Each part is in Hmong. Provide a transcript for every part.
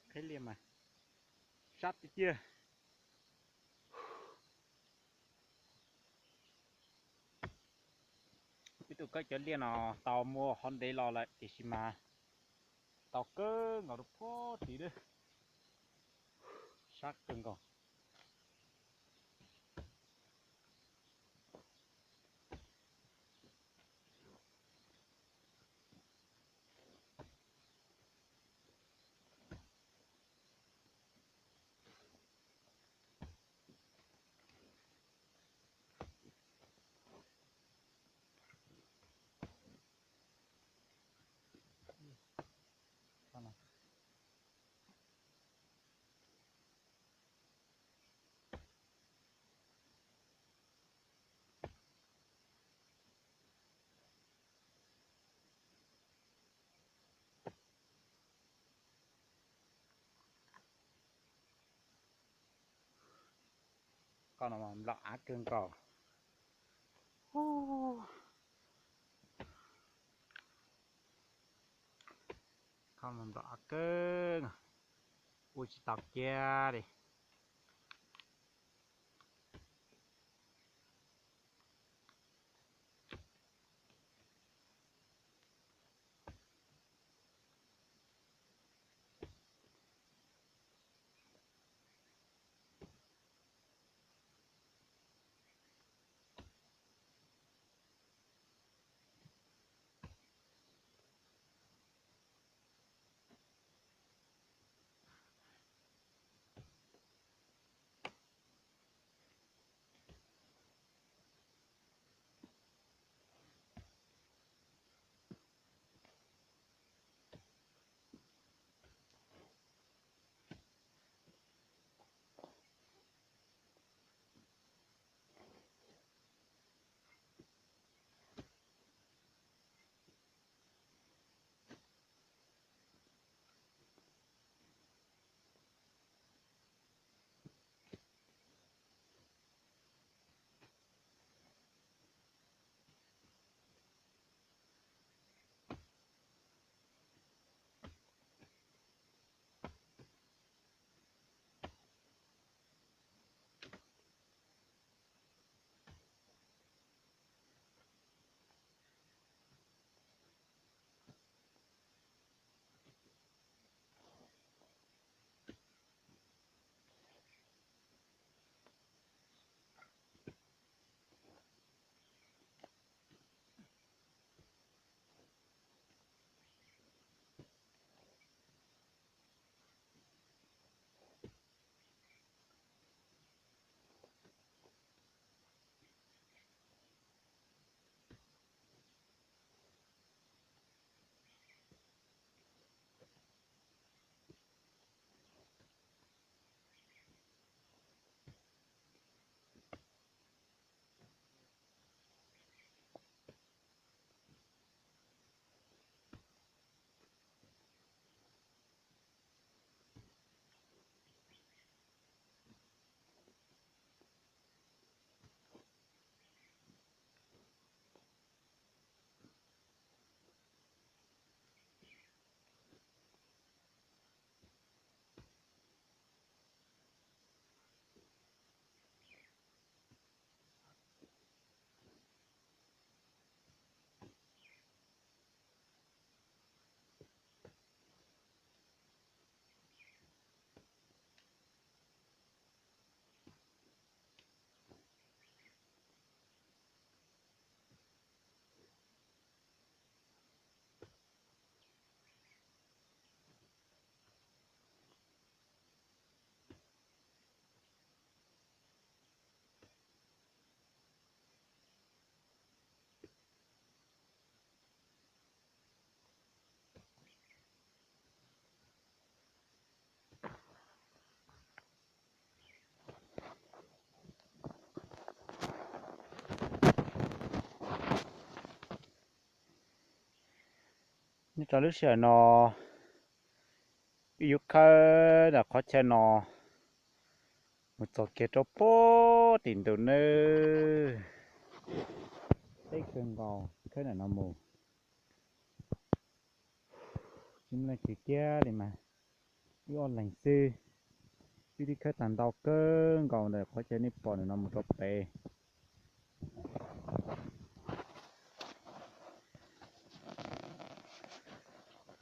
Qheb liaj mas sab tiag tiag. Ib tug kawb cov liaj no tau muaj hov ntev los lawm tiam sis mas tau kawg nkaus rau puag tid lawm. Sab kawg nkaus. Koj no mas nplom av kawg nkaus. Koj no nplom av kawg, ua tsis tau kiag li. Nyob rau lub sij hawm no, wb yuav khawb ntawm qhov chaw no mus txog kiag rau puag tim ntug nawb. Teb kawg nkaus, khawb ntawm no mus. Tsis muaj leej twg kiag li mas, wb ob leeg xwb. Wb twb khawb tag ntau kawg nkaus ntawm qhov chaw nej pom ntawm no mus rau pem.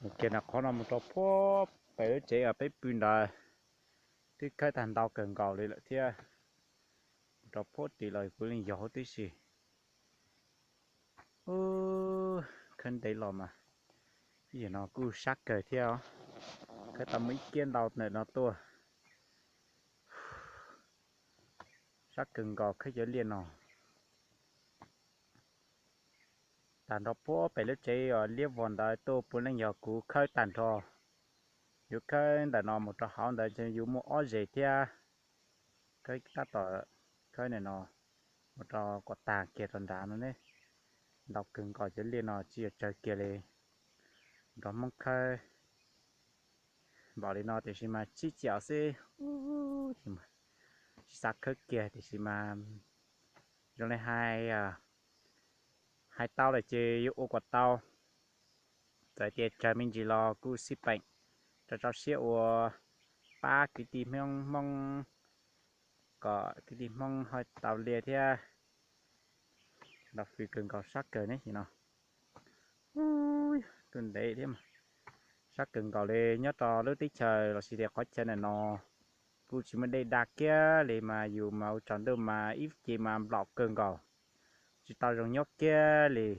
Mus kiag ntawm qhov no mus rau puag pem lub tsev uas peb pw ntawd, twb khawb tag ntau kawg nkaus li lawm thiab. Mus rau puag tid los kuj leej yog huv tib si. Khawb ntev los mas, ib yam no kuj sab kawg thiab os. Khawb tau muaj ib kiab ntau ntawm no tuaj. Sab kawg nkaus khawb cov liaj no. Tag nrho puag pem lub tsev uas liab vog ntawd tuaj puav leej yog kuv khawb tag nrho. Yuav khawb ntawm no mus rau hauv ntawd yus muaj ob zes thiab. Khawb tab tom khawb ntawm no mus rau kom tag kiag rau nrad no ne. Ntau kawg nkaus cov liaj no tsis yog tsawg kiag li. Nrog Hmoob khawb npaum li no tiam sis mas sib caum xwb, tsis xav khawb kiag tiam sis mas zoo li hais, hais tau lawm ces yuav ua kom tau. Txawm tias tsawg me ntsis los kuj xij peem, rau rau siab ua pab kwv tij Hmoob, Hmoob kom kwv tij Hmoob ho tau liaj thiab. Nrov fws kawg nkaus sab kawg ne no. Tuaj ntev thiab mas, sab kawg nkaus li. Nyob rau lub teb chaws los sis tias qhov chaw ntawm no kuj tsis muaj dej da kiag li mas yus mas ua tsaus ntuj mas ib ce mas nplaum kawg nkaus, tsis tau zoo nyob kiag li.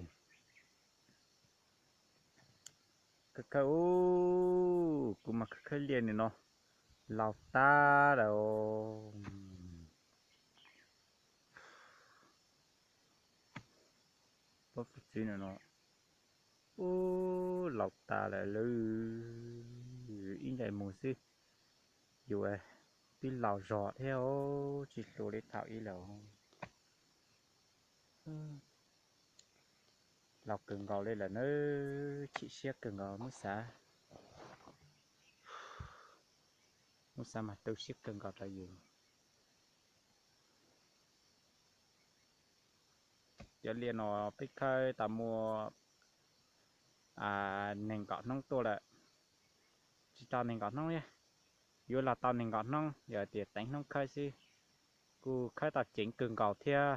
Khawb khawb, kuv mas khawb khawb liaj nws no laus tag lawm. Pob txwv no, ub, laus tas lawm lawm. Ib ncaim mus xwb, yus twb laus zog thiab, tsis hluas li thaum ub lawm. Laus kawg nkaus li lawm na, chim siab kawg nkaus, muab xav, muab xav mas tu siab kawg nkaus rau yus. Cov liaj no peb khawb tau muaj nees nkaum hnub tuaj lawm, tsis tau nees nkaum hnub, yuav los tau nees nkaum hnub, yog tias teev hnub khawb xwb, kuj khawb tau ceev kawg nkaus thiab.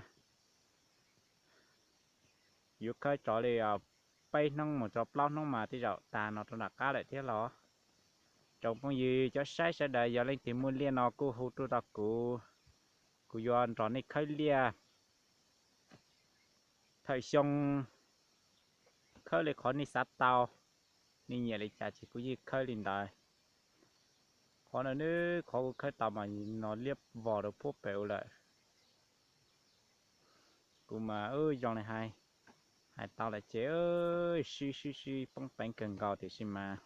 Yuav khawb tsov li peb hnub mus txog plaub hnub mas tej zaum tag no rau nram qab lawm thiab los. Tsoom phooj ywg cov saib sawv daws, yog leej twg muaj liaj no kuj hu tuaj rau kuv, kuv yuav nrog nej khawb liaj. Thawm xyoo khawb li qhov nej xav tau, nej nyiam li cas ces kuv yeej khawb li ntawd. Qhov no, qhov kuv khawb tau mas no liab vog rau puag pem u lawm. Kuv mas zoo li hais, hais tau lawm ces sib sib sib poob peev kawg nkaus tiam sis mas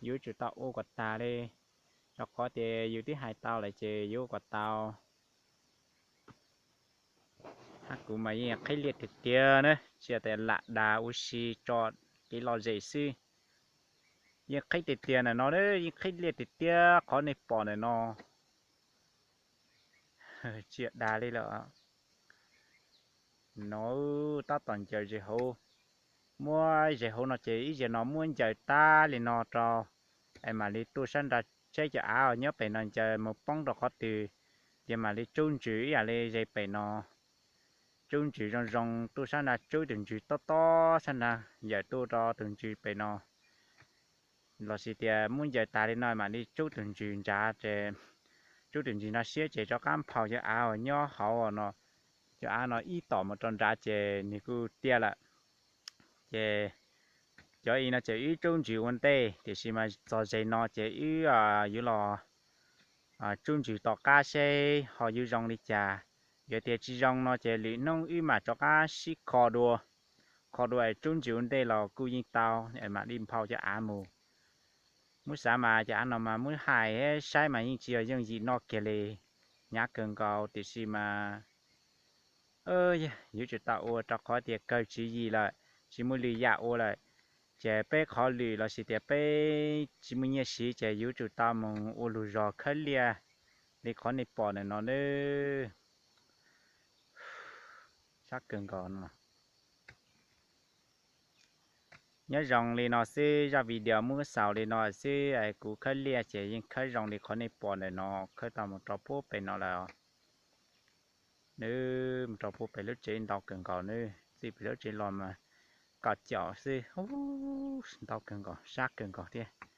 yuav tsum tau ua kom tag li, rau qhov tias yus twb hais tau lawm ces yuav ua kom tau. Hab kuv mas yeej qhib liaj tiag tiag na, tsis yog tias lam dag ua si tso kev lom zem xwb. Yeej qhib tiag tiag ntawm no, yeej qhib liaj tiag tiag qhov nej pom ntawm no. Tsis yog dag li lawm. No tab tom ncaws ze hauv, muab ze hauv no ces ib zaug no muab ncaws tag li no rau, es mam li tuaj sab nrad. Saib cov av nyob pem no ncaws mus poob rau qhov twg, ces mam li tsub ntsws ib yam li ze pem no. Tsub ntsws zoo zoo tuaj sab nrad, tsub tus ntsws tob tob sab nrad, yawm tuaj rau tus ntsws pem no. Los sis tias muab ncaws tag li no mam li tsub tus ntsws nrad ces, tsub tus ntsws no siab ces rov qab nphau cov av uas nyob hauv no, cov av no ib tom mus rau nrad ces nws kuj tiaj lawm. Ces cov i no ces wb tsub ntsws ua ntej, tiam sis mas txog ze no ces wb yuav los tsub ntsws tom qab seb ho yuav zoo li cas. Yog tias tsis zoo no ces lwm hnub wb mam rov qab sib kho dua, kho dua es tsub ntsws ua ntej los kuj yeej tau, es mam li nphau cov av mus. Muab xav mas cov av no mas muab hais saib mas yeej tsis yog yooj yim noj kiag li, hnyav kawg nkaus tiam sis mas yuav tsum tau ua rau qhov tias kawg tswv yim lawm, tsis muaj lwm yam ua lawm. Ces peb qhov lwm los sis tias peb tsis muaj nyiaj siv ces yuav tsum tau mus ua lus zog khawb liaj li qhov nej pom ntawm no nawb. Sab kawg nkaus no. Nyob zoo li no xwb, zaj video muab xaus li no xwb es kuv khawb liaj ces yeej khawb zoo li qhov nej pom ntawm no, khawb tau mus rau puag pem no lawm. Nws mus rau puag pem lub tsev ntau kawg nkaus, nws txij pem lub tsev los mas kaum caum xwb, ntau kawg nkaus, sab kawg nkaus thiab.